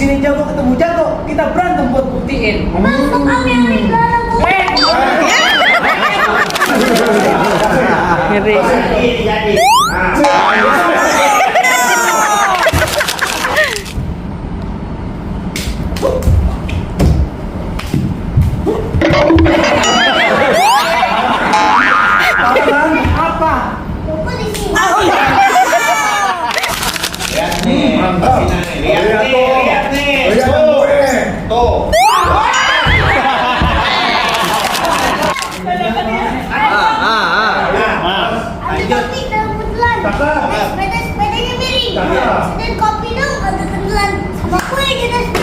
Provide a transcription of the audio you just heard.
sini jago ketemu jago, kita berantem buat buktiin. Masuk kami yang di dalam. Ngeri. Jadi. Palang apa? Buku di sini. Lihat nih, lihat nih. Tuh. Ada kopi dalam kebetulan. Sepedanya miring. Dan kopi dong ada kebetulan. Sama kue kita.